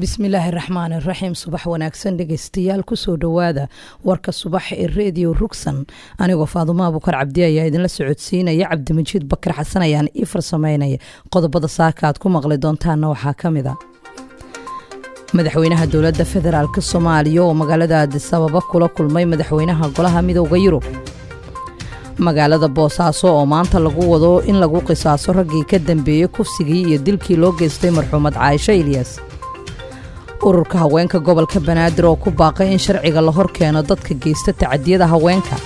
Bismillaahi raxmaani raxiim. Subax wanaagsan dhegeystayaal, kusoo dhowaada warka subax ee Reediyo Rugsan. Anigoo Faadumo Abukar Cabdi ayaa idinla socodsiinaya, Cabdimajiid Bakar Xasan ayaan ii farsameynaya. Qodobada saaka aad ku maqli doontaana waxaa ka mid a madaxweynaha dowladda federaalk Soomaaliya oo magaalada Addis Ababa kula kulmay madaxweynaha Golaha Midowga Yurub, magaalada Boosaaso oo maanta lagu wado in lagu qisaaso raggii ka dambeeyey kufsigii iyo dilkii loo geystay marxuumad Caaisho Ilyas, ururka haweenka gobolka Banaadir oo ku baaqay in sharciga la hor keeno dadka geysta tacadiyada haweenka,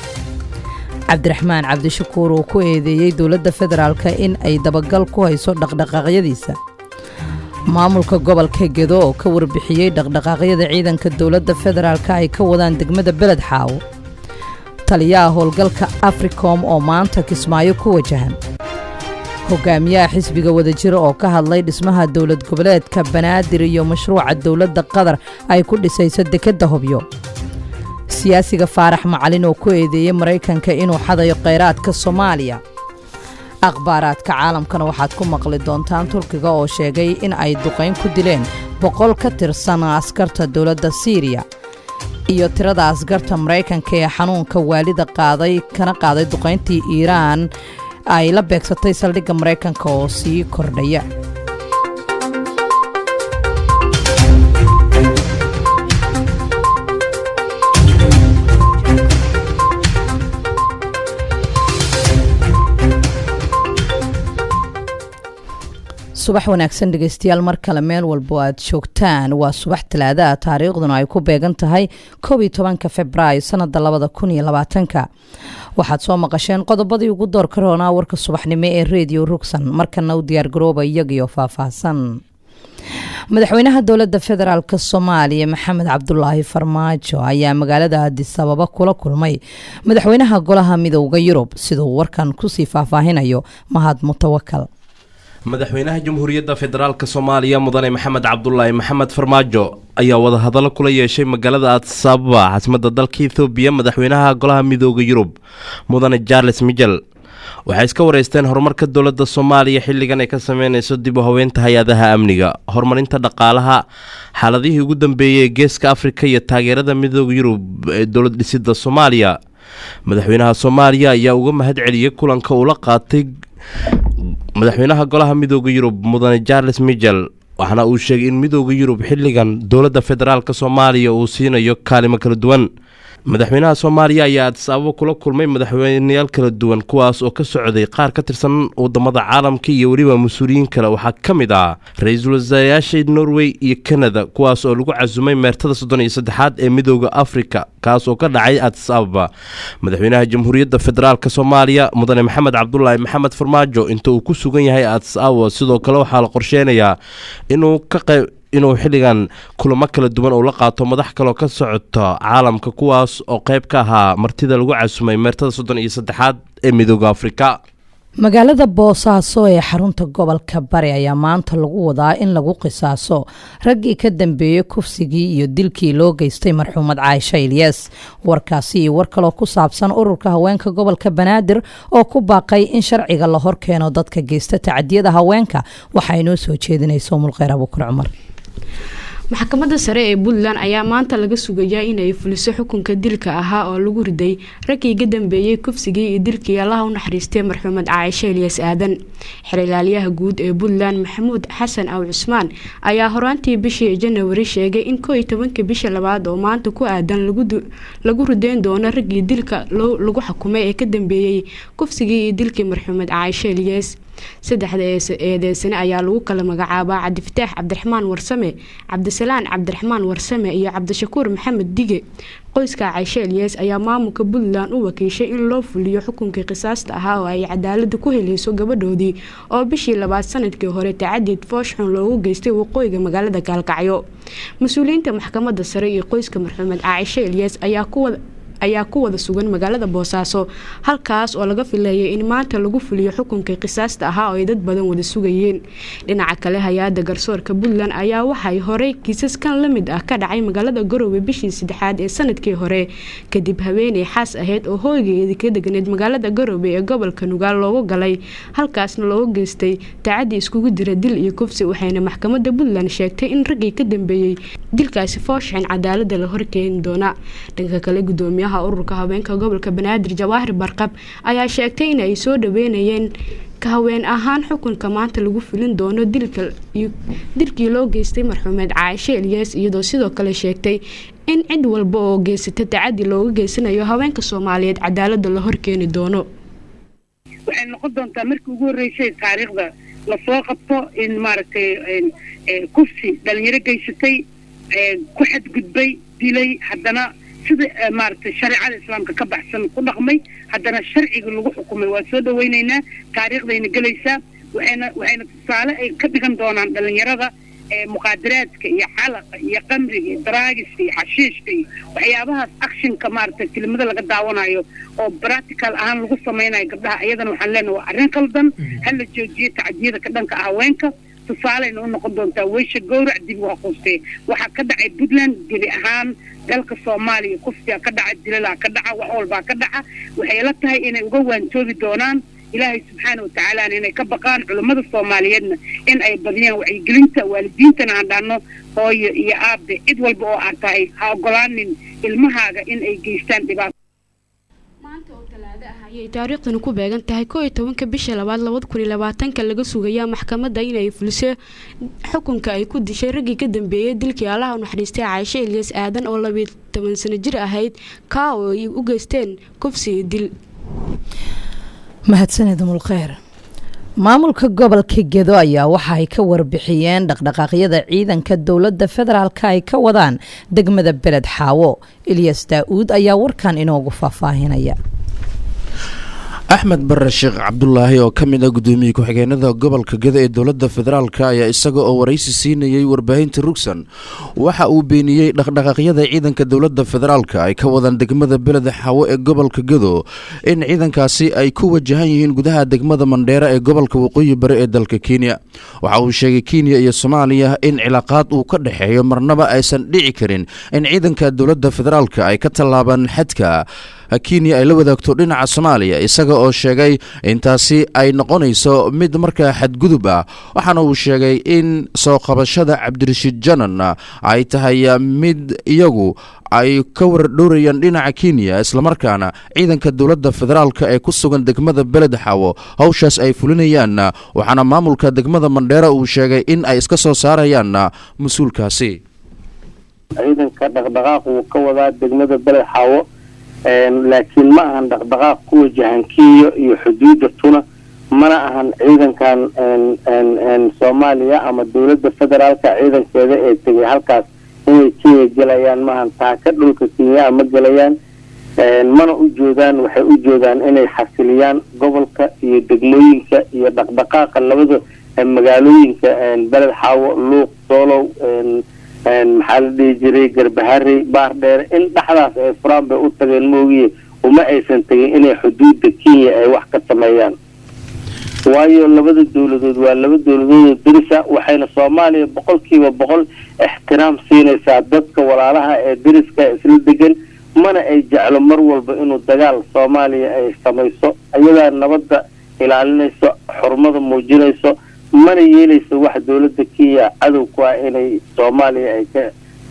Cabdiraxmaan Cabdishakuur oo ku eedeeyey dowladda federaalka in ay dabagal ku hayso dhaqdhaqaaqyadiisa, maamulka gobolka Gedo oo ka warbixiyey dhaqdhaqaaqyada ciidanka dowladda federaalka ay ka wadaan degmada Beled Xaawo, taliyaha howlgalka Africom oo maanta Kismaayo ku wajahan, hogaamiyaha xisbiga Wadajira oo ka hadlay dhismaha dowlad goboleedka Banaadir iyo mashruuca dowladda Qatar ay ku dhisayso dekedda Hobyo, siyaasiga Faarax Macalin oo ku eedeeyey Maraykanka inuu xadayo kheyraadka Soomaaliya. Akhbaaraadka caalamkana waxaad ku maqli doontaan Turkiga oo sheegay in ay duqayn ku dileen 100 ka tirsan askarta dowladda Siiriya, iyo tirada askarta Maraykanka ee xanuunka waalida qaaday kana qaaday duqayntii Iiraan ay la beegsatay saldhigga Maraykanka oo sii kordhaya. Subax wanaagsan dhegeystayaal, mar kale meel walbo aad joogtaan. Waa subax Talaadaha, taariikhduna ay ku beegan tahay 11-ka Februaayo sanada 2020-ka. Waxaad soo maqasheen qodobadii ugu doorka roonaa warka subaxnimo ee Reediyo Rugsan. Markana u diyaargarooba iyagiyo faahfaahsan. Madaxweynaha dowladda federaalk Soomaaliya Maxamed Cabdulaahi Farmaajo ayaa magaalada Addis Ababa kula kulmay madaxweynaha Golaha Midowga Yurub, siduu warkan kusii faahfaahinayo Mahad Mutawakal. Madaxweynaha Jamhuuriyadda Federaalk Soomaaliya Mudane Maxamed Cabdulaahi Maxamed Farmaajo ayaa wadahadallo kula yeeshay magaalada Addis Ababa, caasimadda dalka Ethoobiya, madaxweynaha Golaha Midowga Yurub Mudane Charles Michel. Waxay iska wareysteen horumarka dowladda Soomaaliya xilligan ay ka sameyneyso dib u haweynta hay-adaha amniga, horumarinta dhaqaalaha, xaaladihii ugu dambeeyey ee Geeska Afrika iyo taageerada Midowga Yurub ee dowlad dhisidda Soomaaliya. Madaxweynaha Soomaaliya ayaa uga mahad celiyey kulanka uu la qaatay madaxweynaha Golaha Midowga Yurub Mudane Charles Michel, waxaana uu sheegay in Midowga Yurub xilligan dowladda federaalk Soomaaliya uu siinayo kaalimo kala duwan. Madaxweynaha Soomaaliya ayaa Addis Ababa kula kulmay madaxweyneyaal kala duwan, kuwaas oo ka socday qaar ka tirsan wadamada caalamka iyo weliba mas-uuliyiin kale. Waxaa ka mid ah ra-iisul wasaarayaasha Norway iyo Canada, kuwaas oo lagu casumay meertada 33aad ee Midowga Afrika, kaas oo ka dhacay Addis Ababa. Madaxweynaha Jamhuuriyadda Federaalk Soomaaliya Mudane Maxamed Cabdulaahi Maxamed Farmaajo inta uu ku sugan yahay Addis Ababa sidoo kale waxaa la qorsheynayaa inuu ka qayb inuu xilligan kulamo kala duwan uu la qaato madax kaloo ka socoto caalamka, kuwaas oo qayb ka ahaa martida lagu casumay meertada 33aad ee Midowga Afrika. Magaalada Boosaaso ee xarunta gobolka Bari ayaa maanta lagu wadaa in lagu qisaaso raggii ka dambeeyey kufsigii iyo dilkii loo geystay marxuumad Caaisha Ilyas. Warkaasi iyo war kaloo ku saabsan ururka haweenka gobolka Banaadir oo ku baaqay in sharciga la hor keeno dadka geysta tacadiyada haweenka waxaa inoo soo jeedinaysa Umulkheyr Abuukar Cumar. Maxkamadda sare ee Puntland ayaa maanta laga sugayaa inay fuliso xukunka dilka ahaa oo lagu riday raggii ka dambeeyey kufsigii iyo dilkii Allaha u naxariistay marxuumad Caaisha Ilyas Aadan. Xerilaalyaha guud ee Puntland Maxamuud Xasan Aw Cusmaan ayaa horaantii bishii Janawari sheegay in 11-ka bisha labaad oo maanta ku aadan lagu rideyn doono raggii dilka lagu xukumay ee ka dambeeyey kufsigii iyo dilkii marxuumad Caaisha Ilyas. Saddexda eedeysane ayaa lagu kala magacaabaa Cabdifataax Cabdiraxmaan Warsame, Cabdisalaan Cabdiraxmaan Warsame iyo Cabdishakuur Maxamed Dige. Qoyska Cayshe Eliyas ayaa maamulka Puntland u wakiishay in loo fuliyo xukunkii qisaasta ahaa oo ay cadaalada ku helayso gabadhoodii oo bishii labaad sanadkii hore tacadid fooshxun loogu geystay waqooyiga magaalada Gaalkacyo. Mas-uuliyiinta maxkamadda sare iyo qoyska marxuumed Caaishe Eliyas ayaa kuwa Ayaa ku wada sugan magaalada Boosaaso, halkaas oo laga filayay in maanta lagu fuliyo xukunkii qisaasta ahaa oo ay dad badan wada sugayeen. Dhinaca kale, hay-adda garsoorka Puntland ayaa waxay horey kiisaskan la mid ah ka dhacay magaalada Garowe bishii saddexaad ee sanadkii hore, kadib haweeney xaas ahayd oo hooygeedii ka degneyd magaalada Garowe ee gobolka Nugaal loogu galay, halkaasna loogu geystay tacaddi iskugu jira dil iyo kufsi, waxayna maxkamadda Puntland sheegtay in raggii ka dambeeyey dilkaasi foosxin cadaalada la horkeeni doona. Dhanka kale, gudoomiyaha ururka haweenka gobolka Banaadir, Jawaahir Barqab, ayaa sheegtay in ay soo dhaweynayeen ka haween ahaan xukunka maanta lagu fulin doono dilkii loo geystay marxuumeed Caaisho Eliyas, iyadoo sidoo kale sheegtay in cid walba oo geysata tacadi looga geysanayo haweenka Soomaaliyeed cadaalada la horkeeni doono. Waxay noqon doontaa markii ugu horreysay taariikhda lasoo qabto in maaragtay kufsi dhalinyaro geysatay, ku xadgudbay, dilay, haddana sida maaragtay shareecada Islaamka ka baxsan ku dhaqmay, haddana sharciga lagu xukumay. Waa soo dhawaynaynaa, taariikhdayna gelaysaa, waxayna tusaale ay ka dhigan doonaan dhalinyarada muqaadaraadka iyo calaqa iyo qamriga iyo daraagiska iyo xashiishka iyo waxyaabahaas actionka maaragtay filimada laga daawanayo oo practical ahaan lagu samaynayo gabdhaha. Iyadana waxaan leenahay waa arrin qaldan, ha la joojiyo tacdiyada ka dhanka ah haweenka. Tusaaleyna u noqon doontaa weysha gowrac dib u haquustee. Waxaa ka dhacay Puntland, gebi ahaan dalka Soomaaliya kufsiga ka dhaca, dilalaa ka dhaca, wax walbaa ka dhaca. Waxay la tahay inay uga waantoobi doonaan, Ilaahay subxaana watacaalana inay ka baqaan, culummada Soomaaliyeedna in ay badiyaan wacyigelinta, waalidiintana aan dhahno hooyo iyo aabe, cid walba oo aad tahay, ha ogolaanin ilmahaaga in ay geystaan dhibaato. Maanta oo Talaado ah ayay taariikhdani ku beegan tahay 11-ka bisha labaad 2020-ka laga sugayaa maxkamadda inay fuliso xukunka ay ku dishay raggii ka dambeeyey dilkii Allaha u naxariistay Caaisho Ilyas Aadan oo 12 sano jir ahayd, kaa oo ay u geysteen kufsi iyo dil. Mahadsanid, Mulkheyr. Maamulka gobolka Gedo ayaa waxa ay ka warbixiyeen dhaqdhaqaaqyada ciidanka dowladda federaalka ay ka wadaan degmada Beled Xaawo. Ilyas Daa-uud ayaa warkan inoogu faahfaahinaya. Axmed Bare Sheekh Cabdulaahi oo ka mid ah guddoomiye ku-xigeenada gobolka Geda ee dowladda federaalka ayaa isaga oo waraysi siinayay warbaahinta Rugsan waxa uu beeniyey dhaqdhaqaaqyada ciidanka dowladda federaalka ay ka wadaan degmada Beleda Xaawo ee gobolka Gedo, in ciidankaasi ay ku wajahan yihiin gudaha degmada Mandheera ee gobolka Waqooyi Bari ee dalka Kenya. Waxa uu sheegay Kenya iyo Soomaaliya in cilaaqaad uu ka dhexeeyo, marnaba aysan dhici karin in ciidanka dowladda federaalka ay ka tallaabaan xadka Kenya ay la wadaagto dhinaca Soomaaliya, isaga oo sheegay intaasi ay noqonayso mid markaa xadgudub ah. Waxaana uu sheegay in soo qabashada Cabdirashiid Janan ay tahay mid iyagu ay ka wardhowrayaan dhinaca Kenya, islamarkaana ciidanka dowladda federaalka ee ku sugan degmada Beled Xaawo hawshaas ay fulinayaan. Waxaana maamulka degmada Mandheera uu sheegay in ay iska soo saarayaan mas-uulkaasi. Ciidanka dhaqdhaqaaq wuu ka wadaa degmada Beled Xaawo, laakiin ma ahan dhaqdhaqaaq ku wajahan Kenya iyo xuduudda tuna. Mana ahan ciidankan Soomaaliya ama dowladda federaalka ciidankeeda ee tegay halkaas inay Kenya gelayaan. Maahan taaka dhulka Kenyaa ma gelayaan, mana u joogaan. Waxay u joogaan inay xasiliyaan gobolka iyo degmooyinka iyo dhaqdhaqaaqa labada magaalooyinka Beled Xaawo, Luuq, Doolow, maxaa la dhihi jiray, Garbaharey, Baardheere, in dhexdaas ay furaan bay u tageen moogiye, uma aysan tegin inay xuduudda Kenya ay wax ka sameeyaan, waayo labada dowladood waa laba dowladood oo derisa. Waxayna Soomaaliya 100% ixtiraam siinaysaa dadka walaalaha ee deriska isla degan, mana ay jeclo mar walba inuu dagaal Soomaaliya ay samayso. Iyadaa nabadda ilaalinayso, xurmada muujinayso, mana yeelayso wax dowladda Kenya cadow ku ah inay Soomaaliya ay ka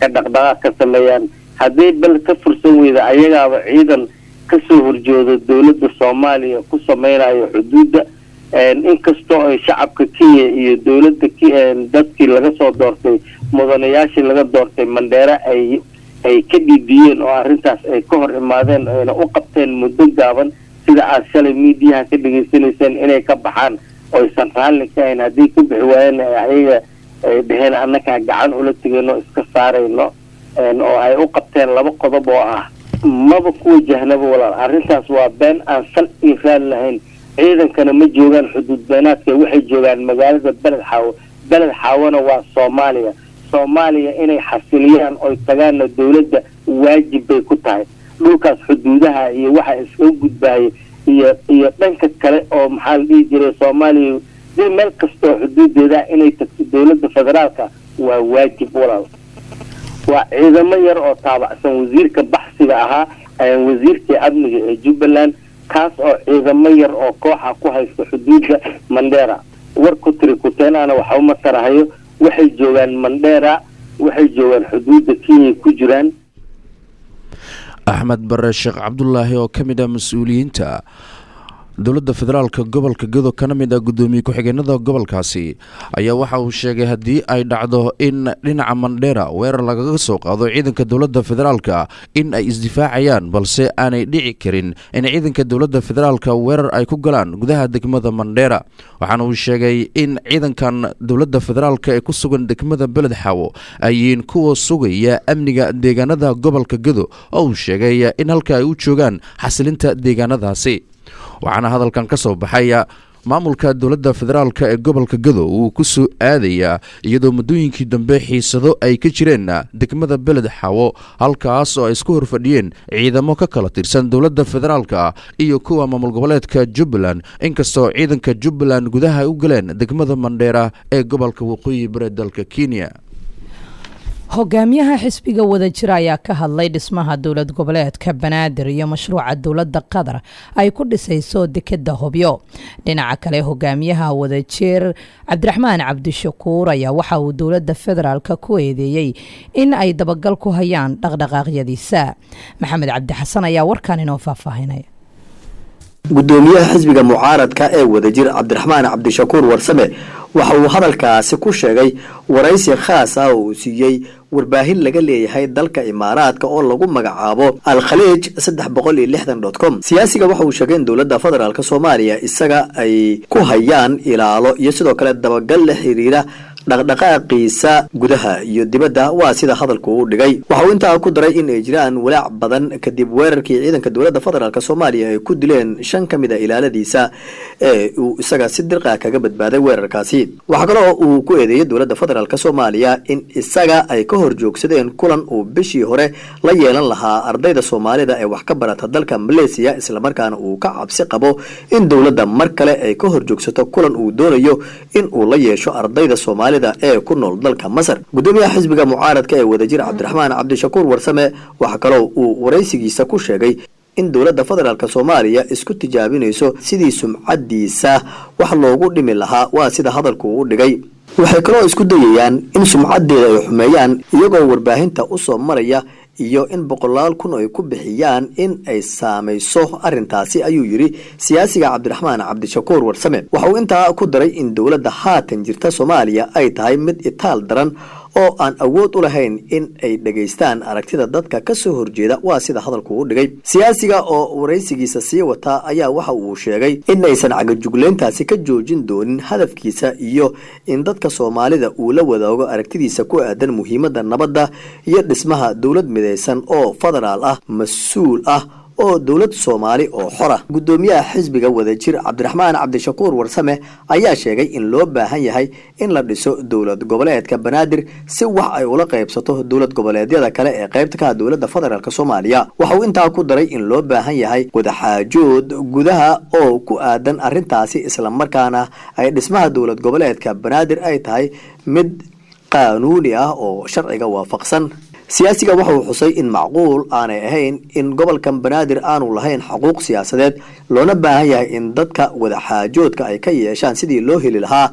dhaqdhaqaaq ka sameeyaan. Haddii bal ka fursan weyda, ayagaaba ciidan kasoo horjooda dowladda Soomaaliya ku sameynayo xuduudda, inkastoo ay shacabka Kenya iyo dowladda dadkii laga soo doortay, mudanayaashii laga doortay Mandheere, ay ka dhiidiyeen oo arrintaas ay ka hor imaadeen, ayna u qabteen muddo gaaban, sida aad shalay miidiyaha ka dhegaysanayseen, inay ka baxaan oysan raalli ka ahayn. Haddii ka bixi waayeen, ayaga ay dheheen annakaa gacan ula tegayno, iska saarayno, oo ay u qabteen laba qodob oo ah. Maba ku wajahnaba walaal, arrintaas waa been aan sal iyo raal lahayn. Ciidankana ma joogaan xuduud beenaadka, waxay joogaan magaalada Beled Xaawo. Beled Xaawona waa Soomaaliya. Soomaaliya inay xasiliyaan oy tagaanna dowladda waajib bay ku tahay. Dhulkaas xuduudaha iyo waxa iskaga gudbaaya iyo dhanka kale oo, maxaa la dhihi jiray, Soomaaliya dii meel kastoo xuduudeeda inay tagto dowladda federaalka waa waajib, walaal. Waa ciidamo yar oo taabacsan wasiirka baxsiga ahaa, wasiirkii amniga ee Jubbaland, kaas oo ciidamo yar oo kooxa ku haysta xuduudda Mandera. War ku tiri kuteenaana waxa uma tarahayo. Waxay joogaan Mandera, waxay joogaan xuduudda Kenya ku jiraan. Axmed Bare Sheekh Cabdulaahi oo ka mid ah mas-uuliyiinta dowladda federaalka gobolka Gedo, kana mid ah guddoomiye ku-xigeenada gobolkaasi, ayaa waxa uu sheegay haddii ay dhacdo in dhinaca Mandheera weerar lagaga soo qaado ciidanka dowladda federaalka in ay isdifaacayaan, balse aanay dhici karin in ciidanka dowladda federaalka weerar ay ku galaan gudaha degmada Mandheera. Waxaana uu sheegay in ciidankan dowladda federaalka ee ku sugan degmada Beled Xaawo ay yihiin kuwa sugaya amniga deegaanada gobolka Gedo, oo uu sheegay in halka ay u joogaan xasilinta deegaanadaasi. Waxaana hadalkan ka soo baxay maamulka dowladda federaalka ee gobolka Gado uu ku soo aadayaa iyadoo muddooyinkii dambe xiisado ay ka jireen degmada Beled Xaawo, halkaas oo ay isku horfadhiyeen ciidamo ka kala tirsan dowladda federaalka iyo kuwa maamul goboleedka Jubbaland, inkastoo ciidanka Jubbaland gudaha ay u galeen degmada Mandheera ee gobolka Waqooyi Bare dalka Kenya. Hogaamiyaha xisbiga Wadajir ayaa ka hadlay dhismaha dowlad goboleedka Banaadir iyo mashruuca dowladda Qatar ay ku dhisayso dekeda Hobyo. Dhinaca kale, hogaamiyaha Wadajir Cabdiraxmaan Cabdishakuur ayaa waxa uu dowladda federaalka ku eedeeyey in ay dabagal ku hayaan dhaqdhaqaaqyadiisa. Maxamed Cabdi Xasan ayaa warkan inoo faahfaahinaya. Gudoomiyaha xisbiga mucaaradka ee Wadajir, Cabdiraxmaan Cabdishakuur Warsame, waxa uu hadalkaasi ku sheegay waraysi khaas ah oo uu siiyey warbaahin laga leeyahay dalka Imaaraadka oo lagu magacaabo Alkhaliij 360.com. Siyaasiga waxa uu sheegay in dowladda federaalka Soomaaliya isaga ay ku hayaan ilaalo iyo sidoo kale dabagal la xiriira dhaqdhaqaaqiisa gudaha iyo dibadda, waa sida hadalku u dhigay. Waxa uu intaa ku daray in ay jiraan walaac badan kadib weerarkii ciidanka dowladda federaalka Soomaaliya ay ku dileen shan ka mid a ilaaladiisa ee uu isaga si dirqa kaga badbaaday weerarkaasi. Waxaa kaloo uu ku eedeeyey dowladda federaalka Soomaaliya in isaga ay ka hor joogsadeen kulan uu bishii hore la yeelan lahaa ardayda Soomaalida ee wax ka barata dalka Malaysiya, islamarkaana uu ka cabsi qabo in dowladda mar kale ay ka hor joogsato kulan uu doonayo in uu la yeesho ardayda Soomaalida ee ku nool dalka Masar. Gudoomiyaha xisbiga mucaaradka ee Wadajir, Cabdiraxmaan Cabdishakuur Warsame, waxaa kaloo uu waraysigiisa ku sheegay in dowladda federaalka Soomaaliya isku tijaabinayso sidii sumcaddiisa wax loogu dhimi lahaa, waa sida hadalku u dhigay. Waxay kaloo isku dayayaan in sumcaddeeda ay xumeeyaan iyagoo warbaahinta u soo maraya iyo in boqolaal kun ay ku bixiyaan in ay saamayso arrintaasi, ayuu yidhi siyaasiga Cabdiraxmaan Cabdishakuur Warsame. Waxa uu intaa ku daray in dowladda haatan jirta Soomaaliya ay tahay mid itaal daran oo aan awood u lahayn in ay dhegaystaan aragtida dadka ka soo horjeeda, waa sida hadalku u dhigay. Siyaasiga oo waraysigiisa sii wataa ayaa waxa uu sheegay in aysan cagajugleyntaasi ka joojin doonin hadafkiisa iyo in dadka Soomaalida uu la wadaago aragtidiisa ku aadan muhiimadda nabadda iyo dhismaha dowlad midaysan oo federaal ah, mas-uul ah oo dowlad Soomaali oo xora. Gudoomiyaha xisbiga Wadajir, Cabdiraxmaan Cabdishakuur Warsame, ayaa sheegay in loo baahan yahay in la dhiso dowlad goboleedka Banaadir si wax ay ula qaybsato dowlad goboleedyada kale ee qaybta ka ah dowladda federaalka Soomaaliya. Waxa uu intaa ku daray in loo baahan yahay wadaxaajood gudaha oo ku aadan arrintaasi, islamarkaana ay dhismaha dowlad goboleedka Banaadir ay tahay mid qaanuuni ah oo sharciga waafaqsan. Siyaasiga waxa uu xusay in macquul aanay ahayn in gobolkan Banaadir aanu lahayn xuquuq siyaasadeed, loona baahan yahay in dadka wadaxaajoodka ay ka yeeshaan sidii loo heli lahaa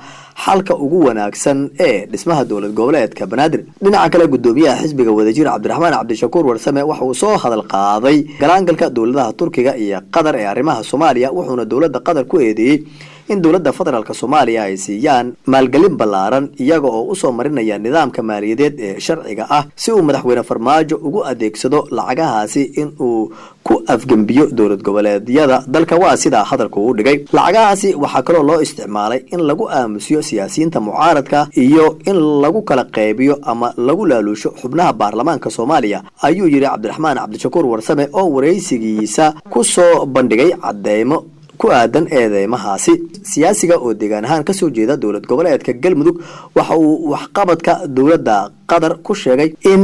xalka ugu wanaagsan ee dhismaha dowlad goboleedka Banaadir. Dhinaca kale, gudoomiyaha xisbiga Wadajir, Cabdiraxmaan Cabdishakuur Warsame, waxa uu soo hadal qaaday galaangalka dowladaha Turkiga iyo Qatar ee arrimaha Soomaaliya, wuxuuna dowladda Qatar ku eedeeyey in dowladda federaalka Soomaaliya ay siiyaan maalgelin ballaaran iyaga oo usoo marinaya nidaamka maaliyadeed ee sharciga ah, si uu madaxweyne Farmaajo ugu adeegsado lacagahaasi in uu ku afgembiyo dowlad goboleedyada dalka, waa sidaa hadalku u dhigay. Lacagahaasi waxaa kaloo loo isticmaalay in lagu aamusiyo siyaasiyiinta mucaaradka iyo in lagu kala qaybiyo ama lagu laaluusho xubnaha baarlamaanka Soomaaliya, ayuu yidhi Cabdiraxmaan Cabdishakuur Warsame oo waraysigiisa ku soo bandhigay cadeymo ku aadan eedeymahaasi. Siyaasiga oo deegaan ahaan kasoo jeeda dowlad goboleedka Galmudug waxa uu waxqabadka dowladda Qatar ku sheegay in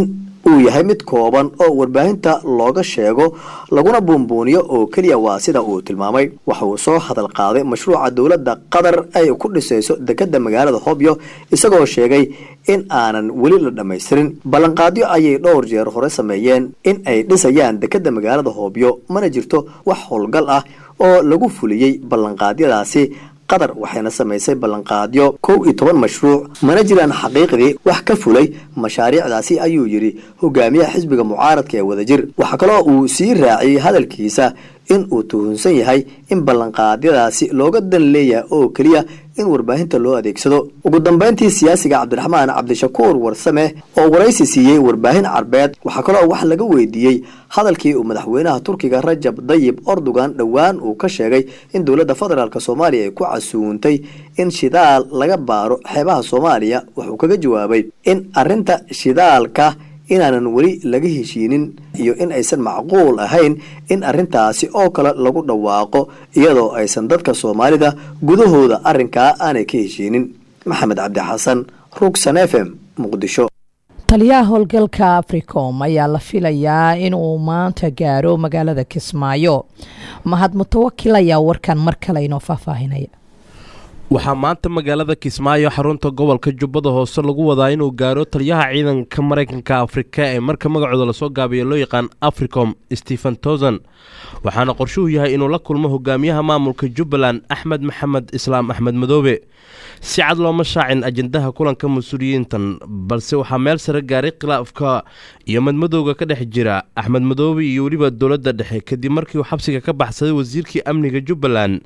uu yahay mid kooban oo warbaahinta looga sheego laguna buunbuuniyo oo keliya, waa sida uu tilmaamay. Waxa uu soo hadal qaaday mashruuca dowladda Qatar ay ku dhisayso dekadda magaalada Hobyo, isagoo sheegay in aanan weli la dhammaystirin. Ballanqaadyo ayay dhowr jeer hore sameeyeen in ay dhisayaan dekadda magaalada Hobyo, mana jirto wax howlgal ah oo lagu fuliyey ballanqaadyadaasi. Qatar waxayna samaysay ballanqaadyo 11 mashruuc, mana jiraan xaqiiqdii wax ka fulay mashaariicdaasi, ayuu yidhi hogaamiyaha xisbiga mucaaradka ee Wadajir. Waxaa kaloo uu sii raaciyey hadalkiisa in uu tuhunsan yahay in ballanqaadyadaasi looga dan leeyahay oo keliya in warbaahinta loo adeegsado. Ugu dambeyntii, siyaasiga Cabdiraxmaan Cabdishakuur Warsame oo waraysi siiyey warbaahin Carbeed, waxaa kaloo wax laga weydiiyey hadalkii uu madaxweynaha Turkiga Rajab Dayib Erdogan dhowaan uu ka sheegay in dowladda federaalka Soomaaliya ay ku casuuntay in shidaal laga baaro xeebaha Soomaaliya. Wuxuu kaga jawaabay in arrinta shidaalka inaanan weli laga heshiinin iyo in aysan macquul ahayn in arrintaasi oo kale lagu dhawaaqo iyadoo aysan dadka Soomaalida gudahooda arrinkaa aanay ka heshiinin. Maxamed Cabdi Xasan, Rugsan FM, Muqdisho. Taliyaha howlgalka Africom ayaa la filayaa inuu maanta gaaro magaalada Kismaayo. Mahad Mutawakil ayaa warkan mar kale inoo faahfaahinaya. Waxaa maanta magaalada Kismaayo, xarunta gobolka Jubbada Hoose, lagu wadaa inuu gaaro taliyaha ciidanka Maraykanka Afrika ee marka magacooda lasoo gaabiyo loo yaqaan Africom, Stephen Townsend, waxaana qorshuhu yahay inuu la kulmo hogaamiyaha maamulka Jubbaland, Axmed Maxamed Islaam, Axmed Madoobe. Si cad looma shaacin ajendaha kulanka mas-uuliyiintan, balse waxaa meel sare gaaray khilaafka iyo madmadowga ka dhex jira Axmed Madoobe iyo weliba dowladda dhexe, kadib markii uu xabsiga ka baxsaday wasiirkii amniga Jubbaland,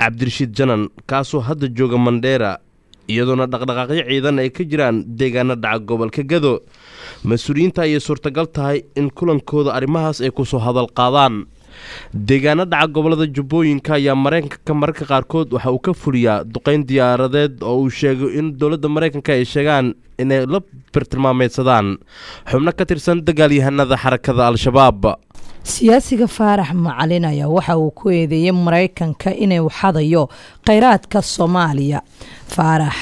Cabdirashiid Janan, kaasoo hadda jooga Mandheera, iyadoona dhaqdhaqaaqyo ciidan ay ka jiraan deegaana dhaca gobolka Gado. Mas-uuliyiinta ayay suurtagal tahay in kulankooda arrimahaas ay kusoo hadal qaadaan. Deegaano dhaca gobolada Jubbooyinka ayaa Maraykanka mararka qaarkood waxa uu ka fuliyaa duqeyn diyaaradeed oo uu sheego in dowladda Maraykanka ay sheegaan inay la bartilmaameydsadaan xubno ka tirsan dagaalyahanada xarakada Al-Shabaab. Siyaasiga Faarax Macalin ayaa waxa uu ku eedeeyey Maraykanka inuu xadayo kheyraadka Soomaaliya. Faarax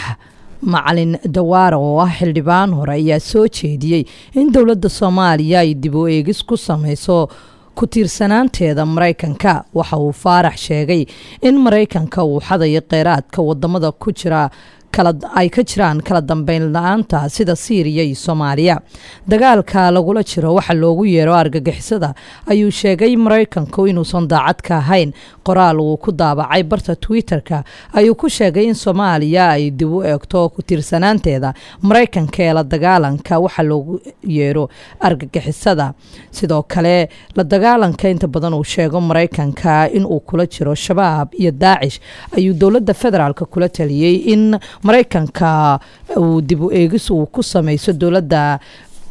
Macalin Dawaare oo ah xildhibaan hore ayaa soo jeediyey in dowladda Soomaaliya ay dib u eegis ku sameyso ku tiirsanaanteeda Maraykanka. Waxa uu Faarax sheegay in Maraykanka uu xadayo kheyraadka wadamada ku jira ay ka jiraan kala dambeyn la-aanta, sida Siiriya iyo Soomaaliya. Dagaalka lagula jiro waxa loogu yeero argagixisada ayuu sheegay Maraykanku inuusan daacad ka ahayn. Qoraal uu ku daabacay barta Twitter-ka ayuu ku sheegay in Soomaaliya ay dib u eegto ku tiirsanaanteeda Maraykanka ee la dagaalanka waxa loogu yeero argagixisada. Sidoo kale, la dagaalanka inta badan uu sheego Maraykanka inuu kula jiro Shabaab iyo Daacish ayuu dowladda federaalka kula taliyey in Maraykanka uu dib u eegis uu ku sameyso dowladda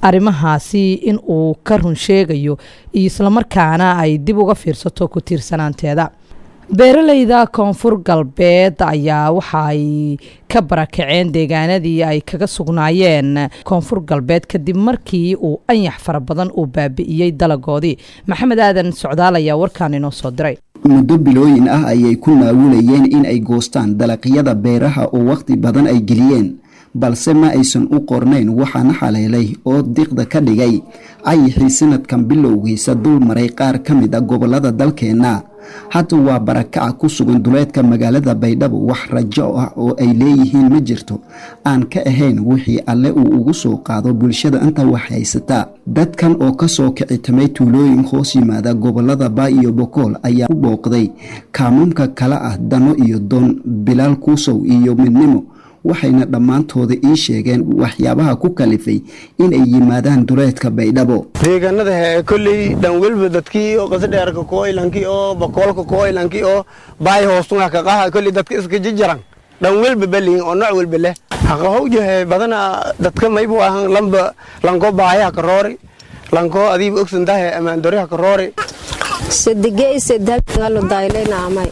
arrimahaasi in uu ka run sheegayo iyo islamarkaana ay dib uga fiirsato ku tiirsanaanteeda. Beeraleyda Koonfur Galbeed ayaa waxa ay ka barakaceen deegaanadii ay kaga sugnaayeen Koonfur Galbeed kadib markii uu anyax fara badan uu baabi'iyey dalagoodii. Maxamed Aadan Socdaal ayaa warkaan inoo soo diray. Muddo bilooyin ah ayay ku maamulayeen in ay goostaan dalaqyada beeraha oo wakhti badan ay geliyeen, balse ma aysan u qornayn. Waxaana xaleelay oo diqda ka dhigay cayixii sanadkan bilowgiisa dul maray qaar ka mid a gobolada dalkeenna. Hadda waa barakaca ku sugan duleedka magaalada Baydhabo. Wax rajo ah oo ay leeyihiin ma jirto aan ka ahayn wixii Alle uu ugu soo qaado bulshada inta wax haysata. Dadkan oo kasoo kicitamay tuulooyin hoos yimaada gobolada Baa iyo Bokool ayaa ku booqday kaamamka kala ah Dano iyo Doon, Bilaal Kuusow iyo Midnimo, waxayna dhammaantooda ii sheegeen waxyaabaha ku kalifay inay yimaadaan duleedka Baydhabo. Deegaanada he kolley dhan welba dadkii oo Qasadheerka kooylankii oo Bakoolka kooylankii oo Baay hoostunga kaqaha, kolley dadka iska jijaran dhan welba baliin oo nooc welba leh haqahowjahe badana. Dadka maybu ahan lamba lanko baaya haka roori, lanko adiiba ogsantahe amaandori haka roori. Sadigey sedalo daylenaamay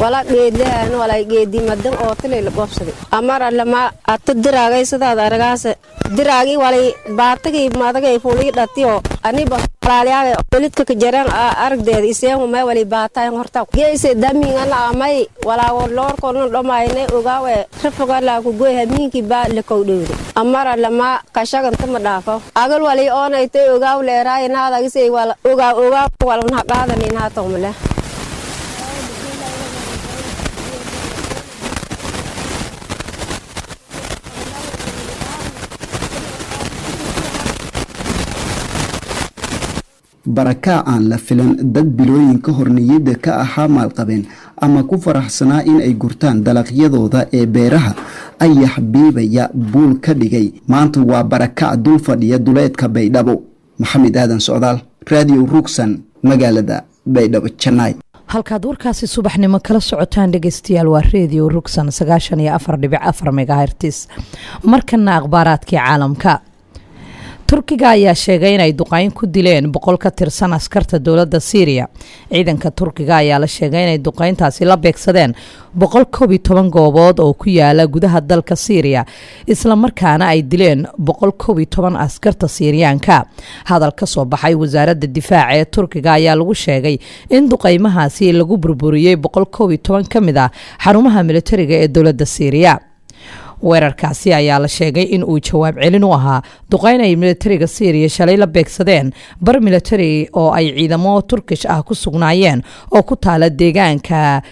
wala dheedlehan walay geedi madan ootilay la qobsaday amar lama ata diraagay sidaad aragaase diraagi walay baatagii madagay fulii dhatiyo aniba. Walaalyaga welidka ka jaran aragdeeda iseen may wali baatayn horta geese damingana amay walaago loorkoona dhomaynay ogaawe rafaga laa ku goy hamiinki baa la kowdhowde amara lama kashaganta ma dhaafo agal wali oonaytay ogaaw leeraay naadagisay wala ogaa ogaa walna qaadanin haatoomle. Barakaa aan la filan. Dad bilooyin ka hor niyadda ka ahaa maalqabeen ama ku faraxsanaa in ay gurtaan dalaqyadooda ee beeraha, ayax biibaya buul ka dhigay, maanta waa barakac dul fadhiya duleedka Baydhabo. Maxamed Aadan Socdaal, Raadiyo Rugsan, magaalada Baydhabo Janaay. Halkaad warkaasi subaxnimo kala socotaan, dhegeystayaal, waa Reediyo Rugsan 94.4 megahertz. Markana akhbaaraadkii caalamka. Turkiga ayaa sheegay inay duqeyn ku dileen 100 ka tirsan askarta dowladda Siiriya. Ciidanka Turkiga ayaa la sheegay inay duqeyntaasi la beegsadeen 111 goobood oo ku yaala gudaha dalka Siiriya, islamarkaana ay dileen 111 askarta Siiriyaanka. Hadal ka soo baxay wasaaradda difaaca ee Turkiga ayaa lagu sheegay in duqeymahaasi lagu burburiyey 111 ka mid ah xarumaha militariga ee dowladda Siiriya. Weerarkaasi ayaa la sheegay in uu jawaab celin u ahaa duqeyn ay militariga Siiriya shalay la beegsadeen bar militari oo ay ciidamo Turkish ah ku sugnaayeen oo ku taala deegaanka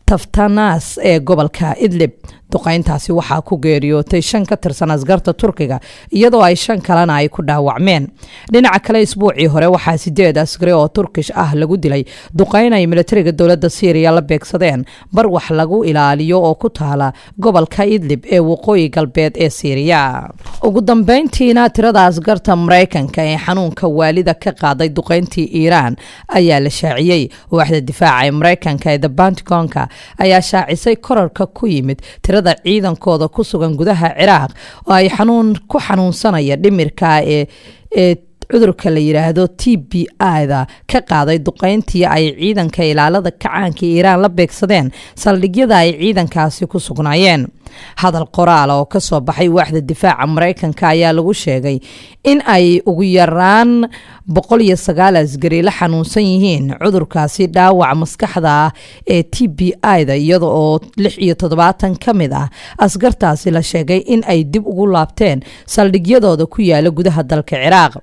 Taftanas ee gobolka Idlib. Duqeyntaasi waxaa ku geeriyootay shan ka tirsan askarta Turkiga, iyadoo ay shan kalena ay ku dhaawacmeen. Dhinaca kale, isbuucii hore waxaa sideed askari oo Turkish ah lagu dilay duqeyn ay militariga dowladda Siiriya la beegsadeen bar wax lagu ilaaliyo oo ku taala gobolka Idlib ee waqooyi galbeed ee Siiriya. Ugu dambeyntiina, tirada askarta Maraykanka ee xanuunka waalida ka qaaday duqeyntii Iiraan ayaa la shaaciyey. Waaxda difaaca ee Maraykanka ee The Pentagonka ayaa shaacisay korarka ku yimid tirada ciidankooda ku sugan gudaha Ciraaq oo ay xanuun ku xanuunsanaya dhimirka ee cudurka la yidhaahdo TBI-da ka qaaday duqeyntii ay ciidanka ilaalada kacaanka Iiraan la beegsadeen saldhigyada ay ciidankaasi ku sugnaayeen. Hadal qoraala oo kasoo baxay waaxda difaaca Maraykanka ayaa lagu sheegay in ay ugu yaraan 109 askari la xanuunsan yihiin cudurkaasi dhaawac maskaxda ah ee TBI-da, iyada oo 76 ka mid ah askartaasi la sheegay in ay dib ugu laabteen saldhigyadooda ku yaala gudaha dalka Ciraaq.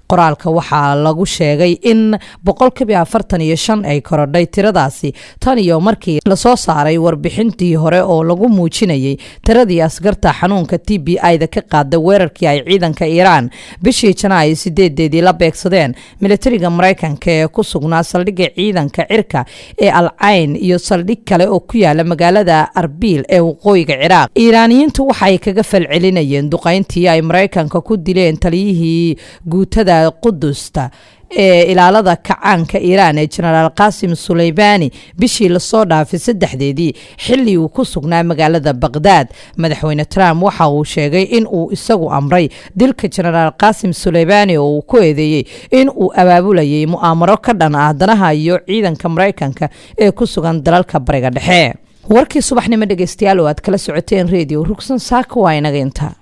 Qoraalka waxaa lagu sheegay in 45% ay korodhay tiradaasi tan iyo markii lasoo saaray warbixintii hore oo lagu muujinayay tiradii askarta xanuunka TBI-da ka qaada weerarkii ay ciidanka Iiraan bishii Janaayo 8-deedii la beegsadeen militariga Maraykanka ee ku sugnaa saldhigga ciidanka cirka ee Al Cayn iyo saldhig kale oo ku yaala magaalada Arbiil ee waqooyiga Ciraaq. Iiraaniyiintu waxay kaga falcelinayeen duqeyntii ay Maraykanka ku dileen taliyihii guutada Qudusta ee ilaalada kacaanka Iiraan ee Jenaraal Qaasim Suleymaani bishii lasoo dhaafay 3-deedii, xilli uu ku sugnaa magaalada Baqdaad. Madaxweyne Trump waxa uu sheegay in uu isagu amray dilka Jenaraal Qaasim Suleymaani oo uu ku eedeeyey in uu abaabulayay mu'aamaro ka dhan ah danaha iyo ciidanka Maraykanka ee ku sugan dalalka Bariga Dhexe. Warkii subaxnimo, dhegeystayaal, oo aad kala socoteen Radio Rugsan saaka, waa inaga inta.